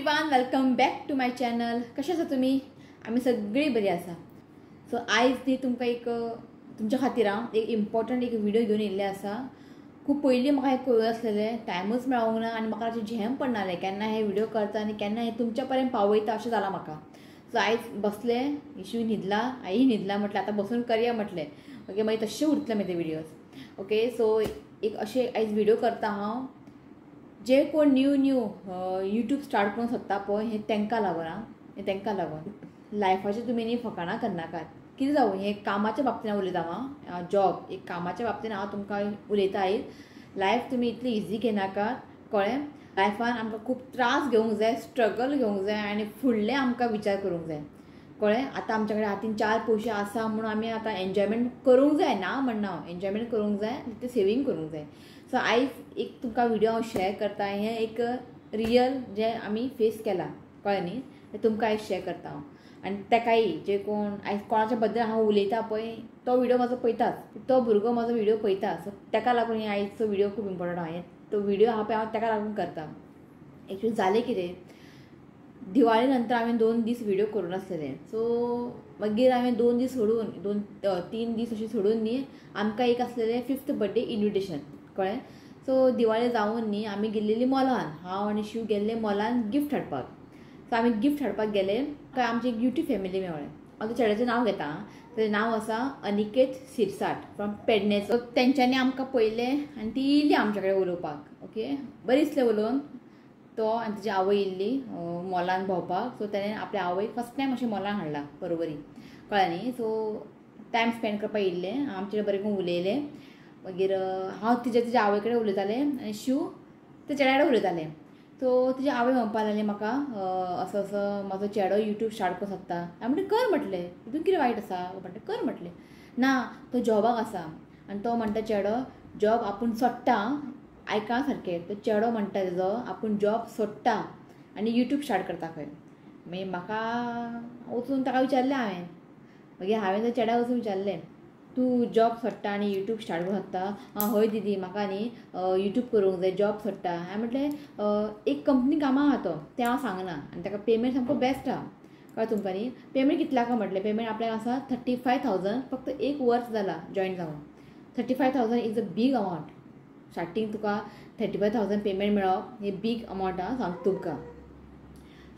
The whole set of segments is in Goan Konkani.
Everyone, welcome back to my channel. कशें आसा तुमी? आमी सगळीं बरी आसा. सो आयज न्ही तुमकां एक तुमच्या खातीर हांव एक इम्पॉर्टंट एक व्हिडियो घेवन येयल्ले आसा. खूब पयलीं म्हाका हें कळूं आसलेलें, टायमूच मेळोंक ना आनी म्हाका अशें झेम पडनालें केन्ना हे व्हिडियो करता आनी केन्ना हे तुमच्या पर्यंत पावयता अशें जालां म्हाका. सो आयज बसलें, इशू न्हिदला, आई न्हिदला, म्हटलें आतां बसून करया म्हटलें. ओके, मागीर तशें उरतलें मागीर ते व्हिडियोज. ओके, सो एक अशें आयज व्हिडियो करता हांव, जे कोण न्यू न्यू यूट्यूब स्टार्ट करूंक सोदता पळय, हें तांकां लागून आं, हें तांकां लागून. लायफाचें तुमी न्ही फकाणां करनाकात. कितें जावं, हें कामाच्या बाबतीन हांव उलयता हांव, जॉब एक कामाच्या बाबतीन हांव तुमकां उलयता आयज. लायफ तुमी इतली इजी घेनाकात, कळ्ळें? लायफान आमकां खूब त्रास घेवंक जाय, स्ट्रगल घेवंक जाय आनी फुडलें आमकां विचार करूंक जाय, कळ्ळें? आतां आमच्या कडेन हातीन चार पयशे आसा म्हणून आमी आतां एन्जॉयमेंट करूंक जाय, ना म्हणना हांव, एन्जॉयमेंट करूंक जाय, ते सेवींग करूंक जाय. सो आयज एक तुमकां व्हिडियो हांव शेअर करता, हें एक रियल जें आमी फेस केलां, कळ्ळें न्ही, तें तुमकां आयज शेअर करता हांव. आनी ताकाय जे कोण आयज कोणाच्या बद्दल हांव उलयता पळय, तो व्हिडियो म्हाजो पळयताच, तो भुरगो म्हाजो व्हिडियो पळयता. सो ताका लागून हे आयजचो व्हिडियो खूब इम्पॉर्टंट आहा. तो व्हिडियो आहा पळय हांव ताका लागून करता. एक्चुअली जालें कितें, दिवाळी नंतर हांवें 2 दीस व्हिडियो करूं नासलेले. सो मागीर हांवें 2 दीस सोडून, 2-3 दीस अशें सोडून न्ही आमकां एक आसलेलें 5th birthday invitation, कळ्ळें? सो दिवाळी जावन न्ही आमी गेल्लेली मॉलान, हांव आनी शिव गेल्ले मॉलान गिफ्ट हाडपाक. सो आमी गिफ्ट हाडपाक गेले काय आमची एक यूट्यूब फॅमिली मेळ्ळें. हांव त्या चेड्याचें नांव घेता, तेजें नांव आसा अनिकेत सिरसाट फ्रॉम पेडणे. सो तेंच्यांनी आमकां पळयलें आनी ती येयली आमच्या कडेन उलोवपाक. ओके, बरें दिसलें उलोवन. तो आनी तिची आवय येयल्ली मॉलान भोंवपाक. सो तेणें आपल्या आवयक फर्स्ट टायम अशें मॉलान हाडला बरोबरी, कळ्ळें न्ही? सो टायम स्पेंड करपाक येयल्लें, आमचे कडेन बरें करून उलयलें. मागीर हांव तिच्या तिच्या आवय कडेन उलयतालें आनी शिव त्या चेड्या कडेन उलयतालें. सो तिची आवय म्हणपाक लागली म्हाका, असो असो म्हाजो चेडो यूट्यूब स्टार्ट करूंक सोदता. हांवें म्हणलें कर म्हटलें, तितून कितें वायट आसा म्हणटा, कर म्हटलें. ना, तो जॉबाक आसा आनी तो म्हणटा चेडो जॉब आपूण सोडटा, आयका सारकें, तो चेडो म्हणटा तेजो आपूण जॉब सोडटा आनी यूट्यूब स्टार्ट करता खंय. मागीर म्हाका वचून ताका विचारलें हांवें, मागीर हांवें त्या चेड्याक वचून विचारलें, तूं जॉब सोडटा आनी यूट्यूब स्टार्ट करूंक सोदता? आं हय दिदी, म्हाका न्ही यूट्यूब करूंक जाय, जॉब सोडटा. हांवें म्हटलें एक कंपनी कामाक आहा तो, तें हांव सांगना, आनी ताका पेमेंट सामको बेस्ट आहा, कळ्ळें तुमकां न्ही? पेमेंट कितल्या का म्हटलें, पेमेंट आपल्याक आसा 35,000, फक्त 1 वर्स जाला जॉयन जावन. 35,000 is a big amount. Starting तुका 35,000 पेमेंट मेळप हे बीग अमावंट आहा, सांगता तुमकां.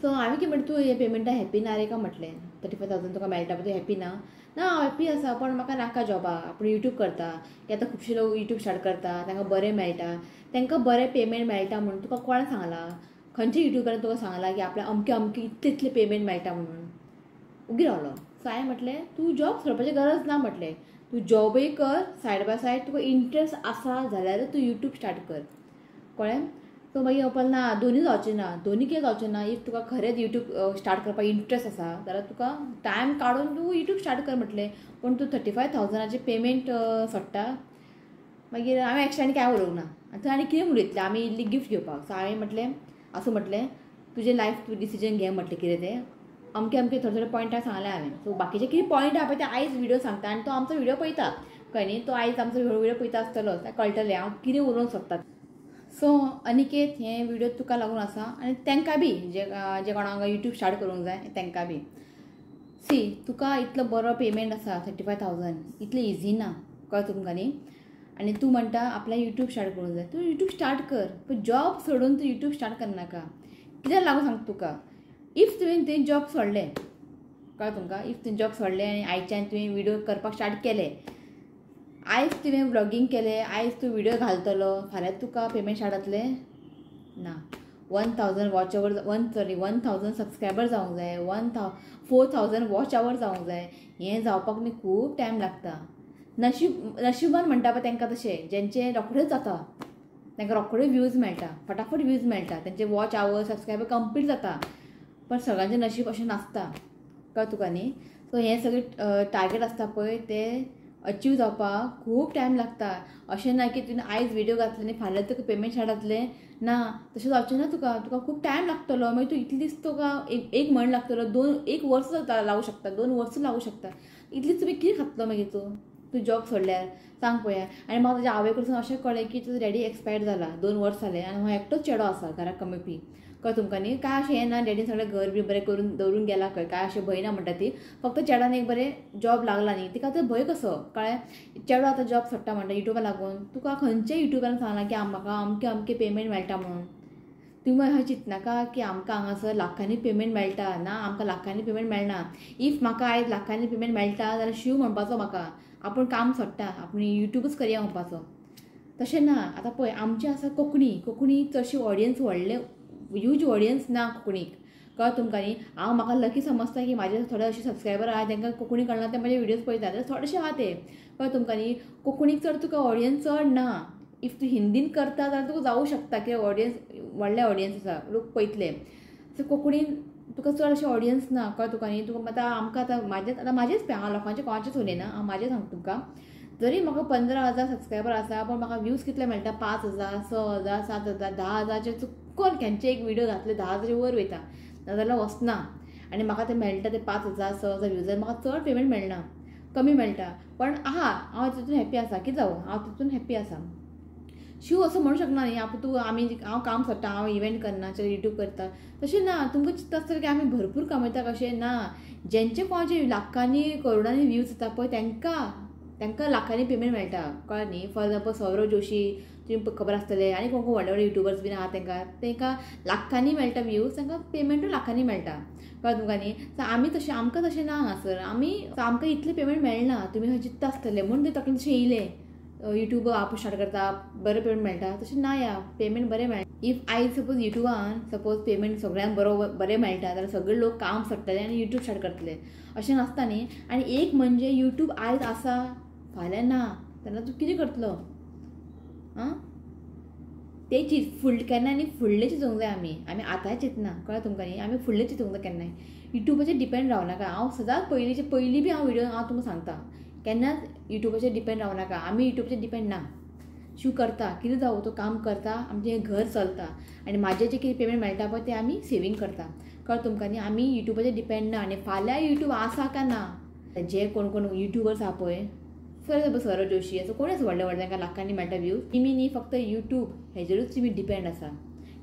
सो हांवें कितें म्हणलें, तूं हे पेमेंटा हॅप्पी ना रे का म्हटलें, 35,000 तुका मेळटा पळय, तूं हॅप्पी ना? ना, हांव हॅप्पी आसा, पण म्हाका नाका जॉबा, आपूण यूट्यूब करता. की आतां खुबशे लोक यूट्यूब स्टार्ट करता, तांकां बरें मेळटा, तांकां बरें पेमेंट मेळटा म्हणून तुका कोणें सांगलां? खंयच्या यूट्यूबरान तुका सांगलां की आपल्याक अमकें अमकें इतलें इतलें पेमेंट मेळटा म्हणून? उगी रावलो. सो हांवें म्हटलें तूं जॉब सोडपाची गरज ना म्हटलें, तूं जॉबूय कर सायड बाय सायड, तुका इंट्रस्ट आसा जाल्यार तूं यूट्यूब स्टार्ट कर, कळ्ळें? सो मागीर म्हणपाक ना, दोनूय जावचें ना, दोनूय कितें जावचें ना. If तुका खरेंच यूट्यूब स्टार्ट करपाक इंट्रस्ट आसा जाल्यार तुका टायम काडून तूं यूट्यूब स्टार्ट कर म्हटलें, पूण तूं 35,000 पेमेंट सोडटा. मागीर हांवें एक्स्ट्रा आनी कांय उलोवंक ना. आनी थंय आनी कितें उलयतलें, आमी इल्ली गिफ्ट घेवपाक. सो हांवें म्हटलें आसूं म्हटलें, तुजें लायफ तूं डिसिजन घे म्हटलें, कितें तें अमकें अमकें थोडे थोडे पॉयंट सांगलें हांवें. सो बाकीचे कितें पॉयंट आहा पळय ते आयज व्हिडियो सांगता आनी तो आमचो व्हिडियो पळयता, कळ्ळें न्ही? तो आयज आमचो व्हिडियो पळयता आसतलो, ताका कळटलें हांव कितें उलोवंक सोदता. सो अनिकेत, हें व्हिडियो तुका लागून आसा आनी तांकां बी जे जे कोणाक यूट्यूब स्टार्ट करूंक जाय तांकां बी. सी, तुका इतलो बरो पेमेंट आसा 35,000, इतलें इजी ना, कळ्ळें तुमकां न्ही? आनी तूं म्हणटा आपल्याक यूट्यूब स्टार्ट करूंक जाय, तूं यूट्यूब स्टार्ट कर, पूण जॉब सोडून तूं यूट्यूब स्टार्ट करनाका. कित्याक लागून सांगता तुका, if तुवें तुवें जॉब सोडलें, कळ्ळें तुमकां, if तुवें जॉब सोडलें आनी आयच्यान तुवें व्हिडियो करपाक स्टार्ट केलें, आयज तुवें व्लॉगींग केलें, आयज तूं व्हिडियो घालतलो, फाल्यां तुका पेमेंट स्टार्ट जातलें ना. 1,000 वॉच our, 1,000 subscriber जावंक जाय, 4,000 वॉच our जावंक जाय. हें जावपाक न्ही खूब टायम लागता. नशिबान म्हणटा पळय तांकां तशें, जेंचें रोखडेंच जाता तांकां रोखडे व्यूज मेळटा, फटाफट व्यूज मेळटा, तेंचे वॉच our subscriber complete जाता. पण सगळ्यांचें नशीब अशें नासता, कळ्ळें तुका न्ही? सो हें सगळें टार्गेट आसता पळय तें अचीव जावपाक खूब टायम लागता. अशें ना की तुवें आयज व्हिडियो घातले आनी फाल्यां तुका पेमेंट स्टार्ट जातलें ना, तशें जावचें ना. तुका तुका खूब टायम लागतलो. मागीर तूं इतले दीस तुका एक म्हयनो लागतलो, 1 वर्स लागूं शकता, 2 वर्सां लागूं शकता. इतलीच तुमी कितें खातलो मागीर तूं तूं जॉब सोडल्यार, सांग पळया. आनी म्हाका ताज्या आवय कडसून अशें कळ्ळें की तुजो डॅडी एक्सपायर्ड जाला, 2 वर्स जालें आनी हो एकटोच चेडो आसा घराक कमोवपी, कळ्ळें तुमकां न्ही? काय अशें हें ना, डॅडीन सगळें घर बी बरें करून दवरून गेला खंय, काय अशें भंय ना म्हणटा ती. फक्त चेड्यान एक बरें जॉब लागला न्ही, तिका आतां भंय कसो, कळ्ळें? चेडो आतां जॉब सोडटा म्हणटा युट्यूबा लागून. तुका खंयच्या युट्यूबान सांगलां की म्हाका अमकें अमकें पेमेंट मेळटा म्हणून? तुमी अशें चिंतनाका की आमकां हांगासर लाखांनी पेमेंट मेळटा. ना, आमकां लाखांनी पेमेंट मेळना. If म्हाका आयज लाखांनी पेमेंट मेळटा जाल्यार शीव म्हणपाचो म्हाका, आपूण काम सोडटा, आपूण युट्यूबच करया म्हणपाचो. तशें ना. आतां पळय आमचें आसा कोंकणी, कोंकणी चडशी ऑडियन्स व्हडले ह्यूज ऑडियन्स ना कोंकणीक, कळ्ळें तुमकां न्ही? हांव म्हाका लकी समजता की म्हाजे थोडे अशे सबस्क्रायबर आहा तांकां कोंकणी कळना, ते म्हाजे व्हिडियोज पळयता, जाल्यार थोडेशे आहा ते, कळ्ळें तुमकां न्ही? कोंकणीक चड तुका ऑडियन्स चड ना. If तूं हिंदीन करता जाल्यार तुका जावूं शकता कित्याक ऑडियन्स व्हडले ऑडियन्स आसा, लोक पळयतले. सो कोंकणीन तुका चड अशें ऑडियन्स ना, कळ्ळें तुका न्ही? तुका आतां आमकां आतां म्हाजें आतां म्हाजेंच पळय, हांव लोकांचें कोणाचेंच उलयना, हांव म्हाजें सांगता तुमकां. जरी म्हाका 15,000 सबस्क्रायबर आसा, पूण म्हाका व्यूज कितले मेळटा, 5,000, 6,000, 7,000, 10,000 चुकोन केन्नाचे एक व्हिडियो घातले 10,000 वयर वयता, नाजाल्यार वचना. आनी म्हाका ते मेळटा ते 5,000 6,000 व्यूजार म्हाका चड पेमेंट मेळना, कमी मेळटा. पण आहा, हांव तितून हॅप्पी आसा. कितें जावं, हांव तितून हॅप्पी आसा. शिव असो म्हणू शकना न्ही आपूण तूं आमी हांव काम सोडटा, हांव इव्हेंट करना, चल युट्यूब करता, तशें ना. तुमकां चिंतता आसतलें की आमी भरपूर कमयता, कशें ना. जेंचे कोणाचे लाखांनी करोडांनी व्यूज येता पळय तांकां तांकां लाखांनी पेमेंट मेळटा, कळ्ळें न्ही? फॉर एग्जाम्पल सौरव जोशी तुमी खबर आसतलें, आनी कोण कोण व्हडले व्हडले युट्यूबर्स बीन आहा, तांकां तांकां लाखांनी मेळटा व्यूज, तांकां पेमेंटूय लाखांनी मेळटा, कळ्ळें तुमकां न्ही? सो आमी तशें आमकां तशें ना हांगासर, आमी आमकां इतलें पेमेंट मेळना. तुमी खंय चिंतता आसतलें म्हूण ते तकलेन तशें येयलें युट्यूब आपूण स्टार्ट करता बरें पेमेंट मेळटा, तशें ना या पेमेंट बरें मेळटा. If आयज सपोज युट्यूबान सपोज पेमेंट सगळ्यांक बरो बरें मेळटा जाल्यार सगळे लोक काम सोडटले आनी युट्यूब स्टार्ट करतले, अशें नासता न्ही. आनी एक म्हणजे युट्यूब आयज आसा फाल्यां ना, तेन्ना तूं कितें करतलो? आं, ते चीज फुडलें केन्ना न्ही, फुडलें चिंतूंक जाय आमी, आमी आतांय चिंतना, कळ्ळें तुमकां न्ही? आमी फुडलें चिंतूंक जाय केन्नाय, युट्यूबाचेर डिपेंड रावनाका. हांव सदांच पयलींचे पयलीं बी हांव व्हिडियो हांव तुमकां सांगता, केन्नाच युट्यूबाचेर डिपेंड रावनाका. आमी युट्यूबाचेर डिपेंड ना. शिव करता कितें जावं, तो काम करता, आमचें घर चलता आनी म्हाजें जें कितें पेमेंट मेळटा पळय तें आमी सेवींग करता, कळ्ळें तुमकां न्ही? आमी युट्यूबाचेर डिपेंड ना. आनी फाल्यां युट्यूब आसा काय ना, जे कोण कोण युट्यूबर्स आहा पळय, फॉर एग्जाम्पल सौरव जोशी असो कोण आसा व्हडले व्हडले तांकां लाखांनी मेळटा व्यूज, तुमी न्ही फक्त युट्यूब हेजेरूच तुमी डिपेंड आसा,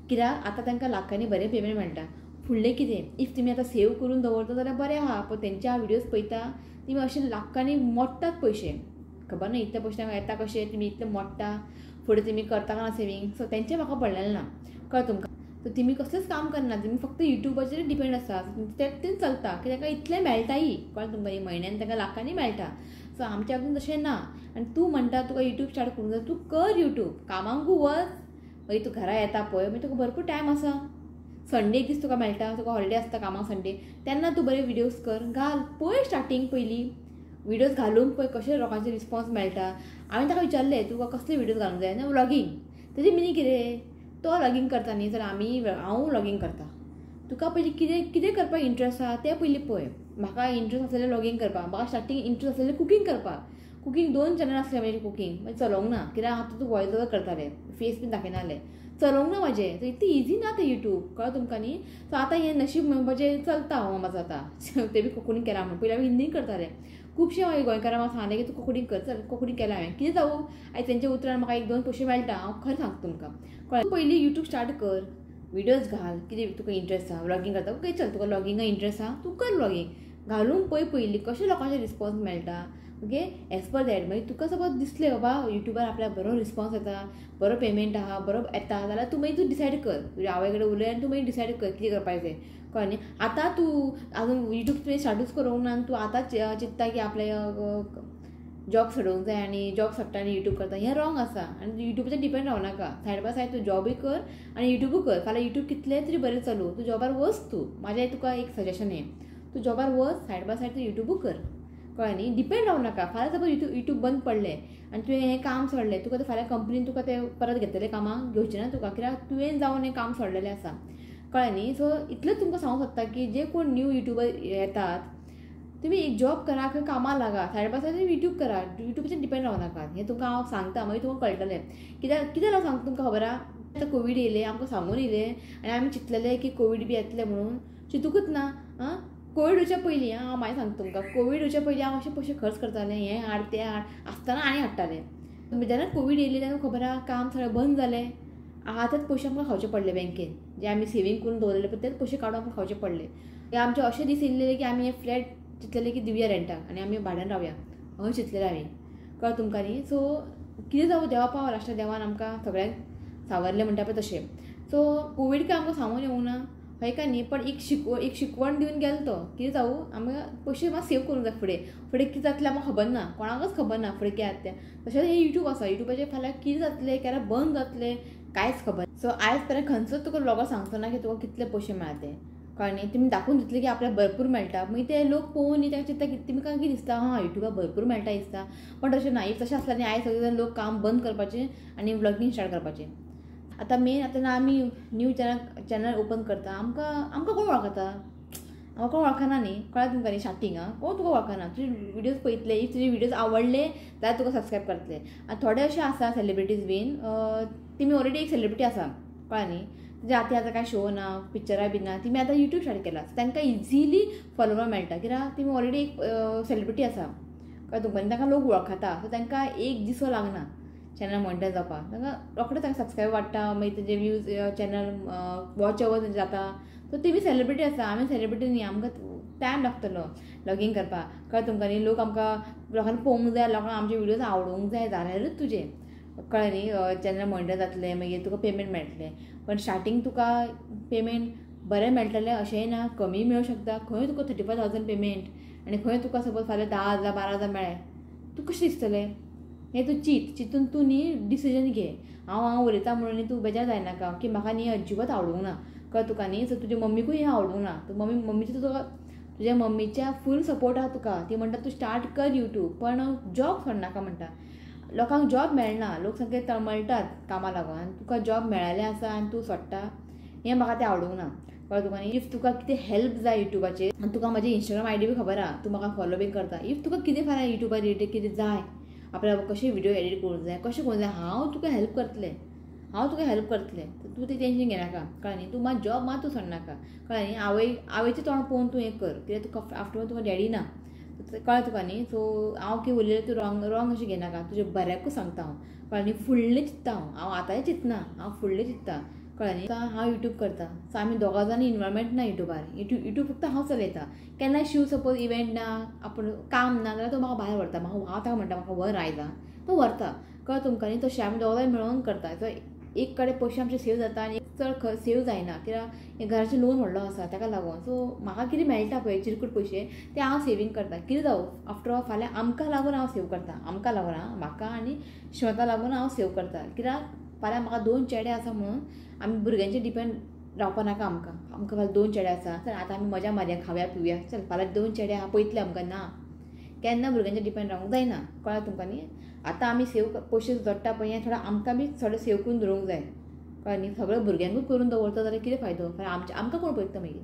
कित्याक आतां तांकां लाखांनी बरें पेमेंट मेळटा. फुडलें कितें if तुमी आतां सेव करून दवरता जाल्यार बरें आहा, पूण तेंच्या व्हिडियोज पळयता तुमी अशे लाखांनी मोडटात पयशे, खबर ना इतले पयशे तांकां येता कशे, तुमी इतले मोडटा, फुडें तुमी करता ना सेवींग. सो तेंचें म्हाका पडलेलें ना, कळ्ळें तुमकां? सो तुमी कसलेंच काम करना, तुमी फक्त युट्यूबाचेर डिपेंड आसा, तें चलता कित्याक तांकां इतलें मेळटाय, कळ्ळें तुमकां? म्हयन्यान तांकां लाखांनी मेळटा. सो आमच्या अजून तशें ना. आनी तूं म्हणटा तुका युट्यूब स्टार्ट करूंक जाय, तूं कर युट्यूब, कामांकू वच, मागीर तूं घरा येता पळय, मागीर तुका भरपूर टायम आसा, संडे एक दीस तुका मेळटा, तुका हॉलिडे आसता कामाक संडे, तेन्ना तूं बरे व्हिडियोज कर, घाल पळय. स्टार्टींग पयलीं व्हिडियोज घालूंक पळय कशे लोकांचे रिस्पॉन्स मेळटा. हांवें ताका विचारलें तुका कसले व्हिडियोज घालूंक जाय, व्लॉगींग. तेजें मिनींग कितें, तो व्लॉगींग करता न्ही, जाल्यार आमी हांव व्लॉगींग करता. तुका पयलीं कितें कितें करपाक इंट्रस्ट आहा तें पयलीं पळय. म्हाका इंट्रस्ट आसलेलें व्लॉगींग करपाक, म्हाका स्टार्टींग इंट्रस्ट आसलेलें कुकींग करपाक. कुकींग 2 चॅनल आसले म्हाजें कुकींग, मागीर चलोवंक ना कित्याक हांव तितून वॉयस ओवर करतालें, फेस बीन दाखयनासलें, चलोवंक ना म्हाजें. सो इतलें इजी ना तें युट्यूब, कळ्ळें तुमकां न्ही? सो आतां हें नशीब म्हणपाचें चलता हो म्हाजो आतां, तें बी कोंकणीन केलां म्हूण. पयलीं हांव हिंदीन करतालें, खुबशे मागीर गोंयकारां म्हाका सांगलें की तूं कोंकणीन कर, चल कोंकणी केलां हांवें, कितें जावं आयज तेंच्या उतरान म्हाका 1-2 पयशे मेळटा, हांव खरें सांगता तुमकां, कळ्ळें? पयलीं युट्यूब स्टार्ट कर, व्हिडियोज घाल, कितें तुका इंट्रस्ट आहा व्लॉगींग करता, ओके चल तुका व्लॉगिंगा इंट्रस्ट आहा तूं कर व्लॉगींग, घालून पळय पयलीं कशें लोकांचे रिस्पॉन्स मेळटा, ओके एज पर that. मागीर तुका सपोज दिसलें बाबा युट्यूबार आपल्याक बरो रिस्पॉन्स येता, बरो पेमेंट आहा, बरो येता, जाल्यार तूं मागीर तूं डिसायड कर, तुज्या आवय कडेन उलय आनी तूं मागीर डिसायड कर कितें करपाचें, कळ्ळें न्ही? आतां तूं आजून युट्यूब तुवें स्टार्टूच करूंक ना आनी तूं आतां चिंतता की आपलें जॉब सोडूंक जाय आनी जॉब सोडटा आनी युट्यूब करता, हें रॉंग आसा. आनी युट्यूबाचेर डिपेंड रावनाका, सायड बाय सायड तूं जॉबूय कर आनी युट्यूबूय कर. फाल्यां युट्यूब कितलें तरी बरें चलूं, तूं जॉबार वच. तूं म्हाजें तुका एक सजेशन हें, तूं जॉबार वच, सायड बाय सायड तूं युट्यूबूय कर, कळ्ळें न्ही? डिपेंड रावनाका. फाल्यां सपोज युट्यूब बंद पडलें आनी तुवें हें काम सोडलें, तुका तें फाल्यां कंपनीन तुका तें परत घेतलें कामाक घेवचें ना तुका, कित्याक तुवें जावन हें काम सोडलेलें आसा, कळ्ळें न्ही? सो इतलेंच तुमकां सांगूंक सोदता की जे कोण न्यू युट्यूबर येतात, तुमी एक जॉब करा, खंय कामाक लागा, सायड बाय सायड तुमी युट्यूब करा, युट्यूबाचेर डिपेंड रावनाका. हें तुमकां हांव सांगता, मागीर तुमकां कळटलें कित्याक कितें लागून सांगता तुमकां खबर आहा. आतां कोवीड येयलें, आमकां सांगून येयलें आनी आमी चिंतलेलें की कोवीड बी येतलें म्हणून, चिंतूकच ना. आं, कोवीड येवच्या पयलीं हांव मागीर सांगता तुमकां, कोवीड येवच्या पयलीं हांव अशे पयशे खर्च करतालें, हें हाड तें हाड आसतना आनी हाडटालें. जेन्ना कोवीड येयलें तेन्ना खबर आहा काम सगळें बंद जालें, आहा तेच पयशे आमकां खावचे पडले बँकेन, जे आमी सेवींग करून दवरलेले पळय तेच पयशे काडून आमकां खावचे पडले. हे आमचे अशे दीस येयल्ले की आमी हे फ्लॅट चिंतलेले की दिवया रेंटाक आनी आमी भाड्यान रावया अशें चिंतलेलें आमी, कळ्ळें तुमकां न्ही. सो कितें जावं देवा पाव, लास्टाक देवान आमकां सगळ्यांक सावरलें म्हणटा पळय तशें. सो कोवीड काय आमकां सांगून येवंक ना हय काय न्ही, पण एक शिकवण दिवन गेलो तो. कितें जावं आमकां पयशे मात सेव करूंक जाय. फुडें फुडें कितें जातलें आमकां खबर ना, कोणाकच खबर ना फुडें कितें जाता तें. तशेंच हें युट्यूब आसा, युट्यूबाचेर फाल्यां कितें जातलें, केन्ना बंद जातलें कांयच खबर. सो आयज पर्यंत खंयचोच तुका व्लॉगर सांगचो ना की तुका कितले पयशे मेळटा ते, कळ्ळें न्ही. तुमी दाखोवन दितले की आपल्याक भरपूर मेळटा, मागीर ते लोक पळोवन न्ही तांकां चिंत्ता की तुमकां कितें दिसता हां युट्यूबार भरपूर मेळटा दिसता, पण तशें ना. If तशें आसल्यार न्ही आयज सगळे लोक काम बंद करपाचें आनी व्लॉगींग स्टार्ट करपाचें. आतां मेन आतां ना आमी न्यू चॅनल ओपन करता, आमकां आमकां कोण वळखता, आमकां कोण वळखना न्ही, कळ्ळें तुमकां न्ही. स्टार्टींग आं कोण तुका वळखना, तुजे व्हिडियोज पळयतले, if तुजे व्हिडियोज आवडले जाल्यार तुका सबस्क्रायब करतले. आनी थोडे अशे आसा सेलिब्रिटीज बीन, तेमी ऑलरेडी एक सेलिब्रिटी आसा, कळ्ळें न्ही. तेजे आतां आतां कांय शो ना, पिक्चरां बी ना, तेमी आतां युट्यूब स्टार्ट केला, तांकां इजिली फॉलोवर मेळटा कित्याक तेमी ऑलरेडी एक सेलिब्रिटी आसा, कळ्ळें तुमकां न्ही. तांकां लोक वळखता, सो तांकां एक दिसो लागना चॅनल मॉनिटायज जावपाक, तांकां रोखडे तांकां सबस्क्रायब वाडटा, मागीर तेजे व्यूज चॅनल वॉच our तेंचे जाता. सो तेमी सेलिब्रिटी आसा, आमी सेलिब्रिटी न्ही, आमकां टायम लागतलो लॉगीन करपाक, कळ्ळें तुमकां न्ही. लोक आमकां लोकांनी पळोवंक जाय, लोकांक आमचे व्हिडियोज आवडूंक जाय जाल्यारूच तुजें, कळ्ळें न्ही, चॅनल मॉनिटायज जातलें, मागीर तुका पेमेंट मेळटलें. पण स्टार्टींग तुका पेमेंट बरें मेळटलें अशेंय ना, कमी मेळूं शकता. खंय तुका 35,000 पेमेंट आनी खंय तुका सपोज फाल्यां 10,000 12,000 मेळ्ळें, तूं कशें दिसतलें हें तूं चिंत, चिंतून तूं न्ही डिसिजन घे. हांव हांगा उलयता म्हणून न्ही तूं बेजार जायनाका की म्हाका न्ही अजिबात आवडूंक ना, कळ्ळें तुका न्ही. सो तुजे मम्मीकूय हें आवडूंक ना, तूं मम्मीचें तुका तुज्या मम्मीच्या फूल सपोर्ट आहा तुका, ती म्हणटा तूं स्टार्ट कर युट्यूब, पण जॉब सोडनाका म्हणटा. लोकांक जॉब मेळना, लोक सामके तळमळटात कामा लागून, आनी तुका जॉब मेळ्ळेलें आसा आनी तूं सोडटा, हें म्हाका तें आवडूंक ना, कळ्ळें तुका न्ही. If तुका कितें हेल्प जाय युट्यूबाचेर, आनी तुका म्हाजी इंस्टाग्राम I D B खबर आहा, तूं म्हाका फॉलो बी करता, if तुका कितें फाल्यां युट्यूबार रिलेटेड कितें जाय, आपल्याक कशें व्हिडियो एडिट करूंक जाय, कशें करूंक जाय, हांव तुका हेल्प करतलें, हांव तुका हेल्प करतलें, तूं तें टेंशन घेनाका, कळ्ळें न्ही. तूं मात जॉब मात तूं सोडनाका, कळ्ळें न्ही. आवयचें तोंड पळोवन तूं हें कर, कित्याक तुका आफ्टर तुका डॅडी ना, कळ्ळें तुका न्ही. सो हांव कितें उलयलें तूं रॉंग अशें घेनाका, तुजें बऱ्याकूच सांगता हांव, कळ्ळें न्ही. फुडलें चिंत्ता हांव, हांव आतांय चिंतना, हांव फुडलें चिंत्ता, कळ्ळें न्ही. आतां हांव युट्यूब करता, सो आमी दोगां जाणां इनवॉल्वमेंट ना युट्यूबार, युट्यूब फक्त हांव चलयता. केन्नाय शिव सपोज इव्हेंट ना, आपूण काम ना जाल्यार तो म्हाका भायर व्हरता, म्हाका हांव ताका म्हणटा म्हाका व्हर आयज, तो व्हरता, कळ्ळें तुमकां न्ही. तशें आमी दोगांय मेळोन करता. सो एक कडेन पयशे आमचे सेव जाता आनी चड सेव जायना, कित्याक घराचें लोन व्हडलो आसा ताका लागून. सो म्हाका कितें मेळटा पळय चिरकूट पयशे ते हांव सेवींग करता, कितें जावं आफ्टर ऑल फाल्यां आमकां लागून हांव सेव करता, आमकां लागून आं, म्हाका आनी श्वेता लागून हांव सेव करता, कित्याक फाल्यां म्हाका 2 चेडे आसा म्हणून आमी भुरग्यांचेर डिपेंड रावपा नाका. आमकां आमकां फाल्यां 2 चेडे आसा, चल आतां आमी मजा मारया, खावया पिवया, चल फाल्यां 2 चेडे आहा पळयतले आमकां ना, केन्ना भुरग्यांचेर डिपेंड रावंक जायना, कळ्ळें तुमकां न्ही. आतां आमी सेव पयशे जोडटा पळय, हें थोडो आमकां बी थोडो सेव करून दवरूंक जाय, कळ्ळें न्ही. सगळें भुरग्यांकूच करून दवरता जाल्यार कितें फायदो, फाल्यां आमचें आमकां कोण पळयता मागीर,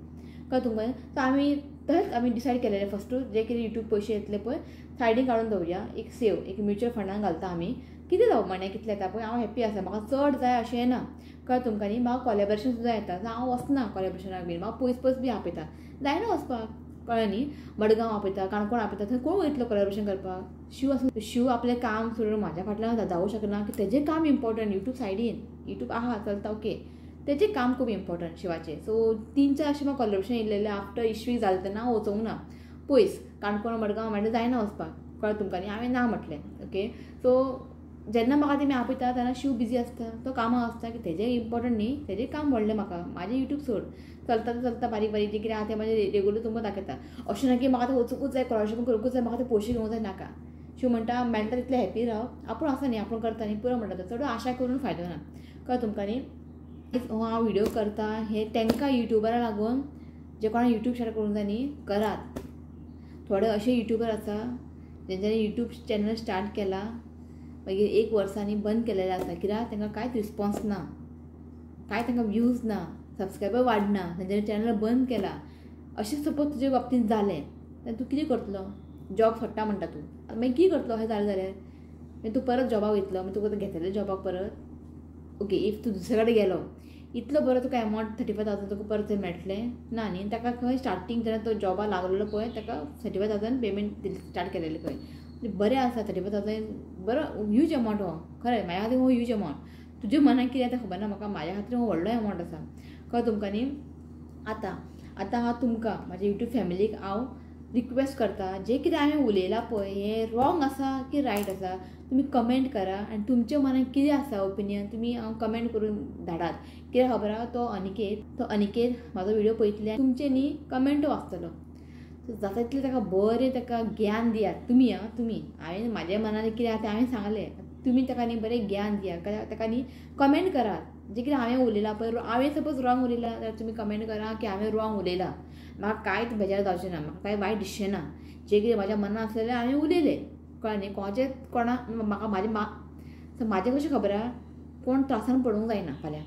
कळ्ळें तुमकां. सो आमी तशेंच आमी डिसायड केलेलें फस्टू जे कितें युट्यूब पयशे येतले पळय सायडीन काडून दवरया, एक सेव एक म्युच्युअल फंडान घालता आमी, कितें जावं म्हयन्याक कितले येता पळय, हांव हॅप्पी आसा, म्हाका चड जाय अशें ना, कळ्ळें तुमकां न्ही. म्हाका कॉलेबरेशन सुद्दां येता, सो हांव वचना कॉलेबरेशनाक बीन, म्हाका पयस पयस बी आपयता, जायना वचपाक, कळ्ळें न्ही. मडगांव आपयता, काणकोण आपयता, थंय कोण वयतलो कॉलेबरेशन करपाक. शिव आसूं, शिव आपलें काम सोडून म्हाज्या फाटल्यान धांवूंक शकना, की तेजें काम इम्पोर्टंट, युट्यूब सायडीन युट्यूब आहा चलता ओके, तेजें काम खूब इम्पोर्टंट शिवाचें. सो 3-4 अशें म्हाका कॉलेबरेशन येयलेलें आफ्टर इश्वी जालें तेन्ना हांव वचोंक ना पयस, काणकोण मडगांव म्हणल्यार जायना वचपाक, कळ्ळें तुमकां न्ही. हांवें ना म्हटलें ओके. सो जेन्ना म्हाका तेमी आपयता तेन्ना शिव बिजी आसता, तो कामां आसता, की तेजें इम्पोर्टंट न्ही, तेजें काम व्हडलें म्हाका, म्हाजें युट्यूब सोड चलता तें चलता, बारीक बारीक जें कितें आहा तें म्हाजें रेगुलर तुमकां दाखयता. अशें ना की म्हाका तें वचूंकूच जाय, कॉलेबरेशन करूंकूच जाय, म्हाका तें पयशे घेवंक जाय, नाका. शिव म्हणटा मेळटा तितलें हॅप्पी राव, आपूण आसा न्ही, आपूण करता न्ही, पुरो म्हणटा, चड आशा करून फायदो ना, कळ्ळें तुमकां न्ही. हो हांव व्हिडियो करता हे तांकां युट्यूबरा लागून, जे कोणा युट्यूब स्टार्ट करूंक जाय न्ही करात. थोडे अशे युट्यूबर आसा जेंच्यांनी युट्यूब चॅनल स्टार्ट केला, मागीर 1 वर्सांनी बंद केलेलें आसा, कित्याक तांकां कांयच रिस्पोन्स ना, कांय तांकां व्यूज ना, सबस्क्रायबर वाडना, तेंच्यांनी चॅनल बंद केला. अशें सपोज तुजे बाबतींत जालें जाल्यार तूं कितें करतलो, जॉब सोडटा म्हणटा तूं, आतां मागीर कितें करतलो अशें जालें जाल्यार मागीर तूं परत जॉबाक वयतलो, मागीर तुका घेतलें जॉबाक परत, ओके if तूं दुसरे कडेन गेलो, इतलो बरो तुका अमावंट 35,000 तुका परत थंय मेळटलें ना न्ही. ताका खंय स्टार्टींग जेन्ना तो जॉबाक लागलेलो पळय ताका 35,000 पेमेंट स्टार्ट केलेलें पळय, बरें आसा 35,000, बरो ह्यूज अमावंट हो, खरें म्हाज्या खातीर हो ह्यूज अमावंट. तुज्या मनाक कितें आतां खबर ना म्हाका, म्हाज्या खातीर हो व्हडलो एमावंट आसा, कळ्ळें तुमकां न्ही. आतां आतां हांव तुमकां म्हाज्या यूट्यूब फॅमिलीक हांव रिक्वेस्ट करता, जें कितें हांवें उलयलां पळय हें रॉंग आसा की रायट आसा तुमी कमेंट करा आनी तुमच्या मनान कितें आसा ओपिनियन तुमी हांव कमेंट करून धाडात. कित्याक खबर आहा तो अनिकेत म्हाजो व्हिडियो पळयतले तुमचे न्ही कमेंट वाचतलो. सो जाता तितलें ताका बरें ताका ज्ञान दियात तुमी. आं तुमी हांवें म्हाज्या मनान कितें आहा तें हांवें सांगलें, तुमी ताका न्ही बरें ज्ञान दियात, ताका न्ही कमेंट करात जें कितें हांवें उलयलां पळय, हांवें सपोज रॉंग उलयलां जाल्यार तुमी कमेंट करा की हांवें रॉंग उलयलां, म्हाका कांयच बेजार जावचें ना, म्हाका कांय वायट दिसचें ना, जें कितें म्हाज्या मनान आसलेलें हांवें उलयलें, कळ्ळें न्ही. कोणाचें कोणा म्हाका म्हाजें सो म्हाजें कशें खबर आहा कोण त्रासान पडूंक जायना फाल्यां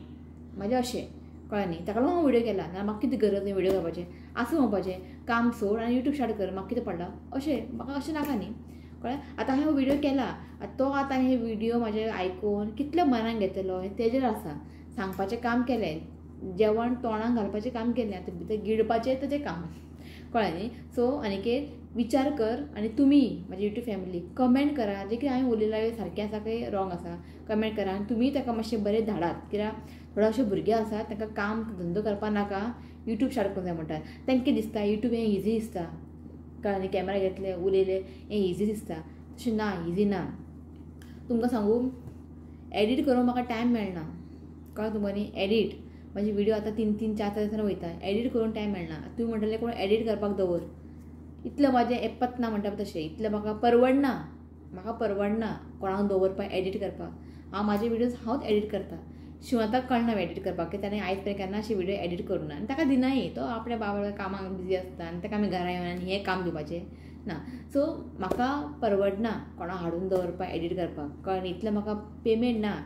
म्हाजें अशें, कळ्ळें न्ही. ताका लागून हांव व्हिडियो केला, ना म्हाका कितें गरज न्ही व्हिडियो करपाचें, आसूं म्हणपाचें काम सोड आनी यूट्यूब स्टार्ट कर, म्हाका कितें पडलां अशें म्हाका अशें नाका न्ही, कळ्ळें. आतां हांवें व्हिडियो केला, तो आतां हे व्हिडियो म्हाजे आयकून कितले मनान घेतलो हें तेजेर आसा. सांगपाचें काम केलें, जेवण तोंडाक घालपाचें काम केलें, आतां भितर गिळपाचें तेजें काम, कळ्ळें न्ही. सो अनिकेत विचार कर आनी तुमी म्हाजी यूट्यूब फॅमिली कमेंट करा जें कितें हांवें उलयलां सारकें आसा काय रॉंग आसा कमेंट करा आनी तुमी ताका मातशें बरें धाडात, कित्याक थोडे अशे भुरगे आसात तांकां काम धंदो करपाक नाका, यूट्यूब स्टार्ट करूंक जाय म्हणटात, तांकां कितें दिसता यूट्यूब हें इजी दिसता, कळ्ळें न्ही. कॅमेरा घेतले उलयले हें इजी दिसता, तशें ना, इजी ना. तुमकां सांगू एडिट करूंक म्हाका टायम मेळना, कळ्ळें तुमकां न्ही. एडिट म्हाजी व्हिडियो आतां 3 3 4 4 दिसांनी वयता, एडिट करूंक टायम मेळना. तुमी म्हणटले कोण एडिट करपाक दवर, इतलें म्हाजें एपत ना म्हणटा तशें, इतलें म्हाका परवडना, म्हाका परवडना कोणाक दवरपाक एडिट करपाक. हांव म्हाजे व्हिडियोज हांवच एडिट करता, शिवताक कळना एडिट करपाक, की ताणें आयज पर्यंत केन्ना अशे व्हिडियो एडिट करूं ना आनी ताका दिनाय, तो आपल्या बाबा कामाक बिजी आसता आनी ताका आमी घरा येवन आनी हें काम दिवपाचें ना. सो म्हाका परवडना कोणाक हाडून दवरपाक एडिट करपाक, कळ्ळें. इतलें म्हाका पेमेंट ना,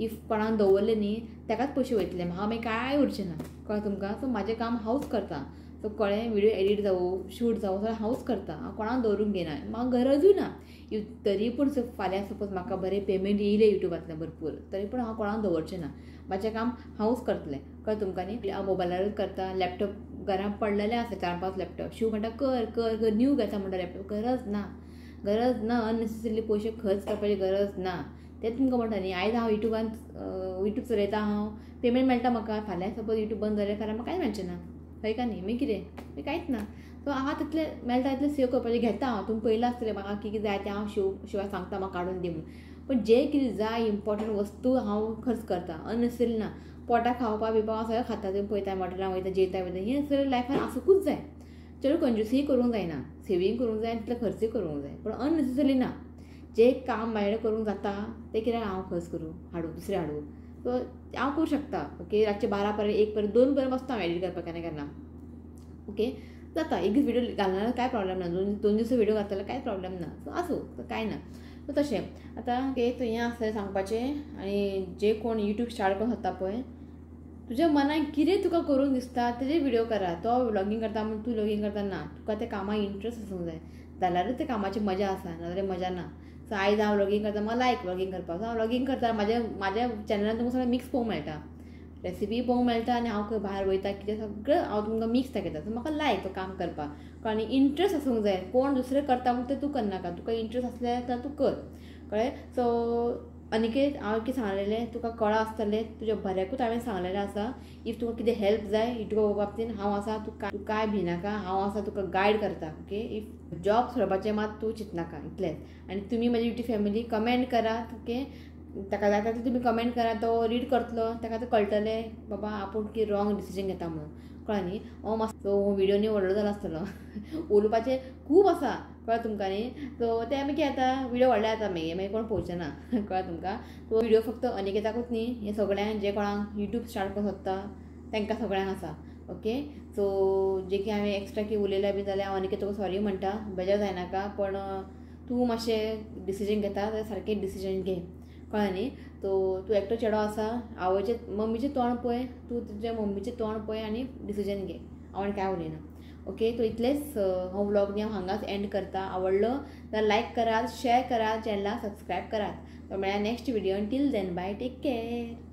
if कोणाक दवरलें न्ही ताकाच पयशे वयतले, म्हाका मागीर कांय उरचें ना, कळ्ळें तुमकां. सो म्हाजें काम हांवूच करता, सो कळ्ळें व्हिडियो एडिट जावं शूट जावं सगळें हांवूच करता, हांव कोणाक दवरूंक घेना, म्हाका गरजूय ना. If तरी पूण फाल्यां सपोज म्हाका बरें पेमेंट येयलें यूट्यूबांतल्यान भरपूर, तरी पूण हांव कोणाक दवरचें ना, म्हाजें काम हांवूच करतलें, कळ्ळें तुमकां न्ही. हांव मोबायलारूच करता, लॅपटॉप घरान पडलेले आसा 4 5 लॅपटॉप, शिव म्हणटा कर कर कर न्यू घेता म्हणटा लॅपटॉप, गरज ना, गरज ना, अननेसेसरीली पयशे खर्च करपाची गरज ना. तें तुमकां म्हणटा न्ही. आयज हांव यूट्यूबान यूट्यूब चलयता, हांव पेमेंट मेळटा म्हाका, फाल्यां सपोज यूट्यूब बंद जालें फाल्यां म्हाका कांयच मेळचें ना, हय का न्ही. मागीर कितें, मागीर कांयच ना. सो हांव तितलें मेळटा तितलें सेव करपाचें घेता हांव. तुमी पयलां आसतलें म्हाका कितें जाय तें हांव शिवाय सांगता म्हाका काडून दी म्हणून, पण जें कितें जाय इम्पॉर्टंट वस्तू हांव खर्च करता, अननेसेसरी ना. पोटाक खावपा बिवपा सगळें खाता, तुमी पळयता हॉटेलां वयता जेयता वयता, हें सगळें लायफान आसूंकूच जाय. चड कंजूसय करूंक जायना, सेवींग करूंक जाय, तितलें खर्चूय करूंक जाय, पूण अननेसेसरी ना. जें काम म्हाजे कडेन करूंक जाता तें कित्याक हांव खर्च करूं, हाडूं दुसरें हाडूं, सो हांव करूं शकता. ओके, रातचें 12 पर्यंत 1 पर्यंत 2 पर्यंत बसता हांव एडिट करपाक केन्ना केन्ना. ओके जाता, एक दीस व्हिडियो घालना कांय प्रॉब्लेम ना, 2 दीस व्हिडियो घातल्यार कांय प्रॉब्लेम ना, सो आसूं, सो कांय ना. सो तशें आतां ओके, तो हें आसलें सांगपाचें. आनी जे कोण यूट्यूब स्टार्ट करूंक सोदता पळय, तुज्या मनान कितें तुका करूंक दिसता तेजेर व्हिडियो करा. तो व्लॉगींग करता म्हूण तूं व्लॉगींग करता ना, तुका त्या कामाक इंट्रस्ट आसूंक जाय, जाल्यारूच त्या कामाची मजा आसा, नाजाल्यार मजा ना. सो आयज हांव व्लॉगींग करता, म्हाका लायक व्लॉगींग करपाक, सो हांव व्लॉगींग करता. म्हाज्या चॅनलान तुमकां सगळें मिक्स पळोवंक मेळटा, रेसिपी पळोवंक मेळटा आनी हांव खंय भायर वयता कितें सगळें हांव तुमकां मिक्स दाखयता. सो म्हाका लायक तो काम करपाक, आनी इंट्रस्ट आसूंक जाय. कोण दुसरें करता म्हूण तें तूं करनाका, तुका इंट्रस्ट आसलें जाल्यार तूं कर, कळ्ळें. सो अनिकेत हांव कितें सांगलेलें तुका कळ्ळां आसतलें, तुज्या बऱ्याकूच हांवें सांगलेलें आसा. If तुका कितें हेल्प जाय यूट्यूबा बाबतीन हांव आसा, तूं कांय भिनाका, हांव आसा तुका गायड करता. ओके, if job सोडपाचें मात तूं चिंतनाका, इतलेंच. आनी तुमी म्हजी यूट्यूब फॅमिली कमेंट करात, ओके, ताका जाता तितलें तुमी कमेंट करात, तो रीड करतलो, ताका तें कळटलें बाबा आपूण कितें रॉंग डिसिजन घेता म्हणून, कळ्ळें न्ही. हो मातसो हो व्हिडियो न्ही व्हडलो जाला आसतलो, उलोवपाचें खूब आसा, कळ्ळें तुमकां न्ही. सो तें मागीर आतां व्हिडियो व्हडले जाता, मागीर मागीर कोण पळोवचें ना, कळ्ळें तुमकां. सो व्हिडियो फक्त अनिकेताकूच न्ही, हें सगळ्यांक जे कोणाक यूट्यूब स्टार्ट करूंक सोदता तांकां सगळ्यांक आसा. ओके, सो जे की हांवें एक्स्ट्रा कितें उलयलां बी जाल्यार हांव अनिकेताक सॉरी म्हणटा, बेजार जायनाका, पण तूं मातशें डिसिजन घेता जाल्यार सारकें डिसिजन घे, कळ्ळें न्ही. सो तूं एकटो चेडो आसा, आवयचें मम्मीचें तोंड पळय, तूं तुज्या मम्मीचें तोंड पळय आनी डिसिजन घे, हांव आनी कांय उलयना. ओके, तो इतलेंच हो व्लॉग न्ही हांव हांगाच एंड करता. आवडलो जाल्यार लायक करात, शेअर करात, चॅनलाक सबस्क्रायब करात. तो मेळ्ळ्या next video. Till then bye, take care.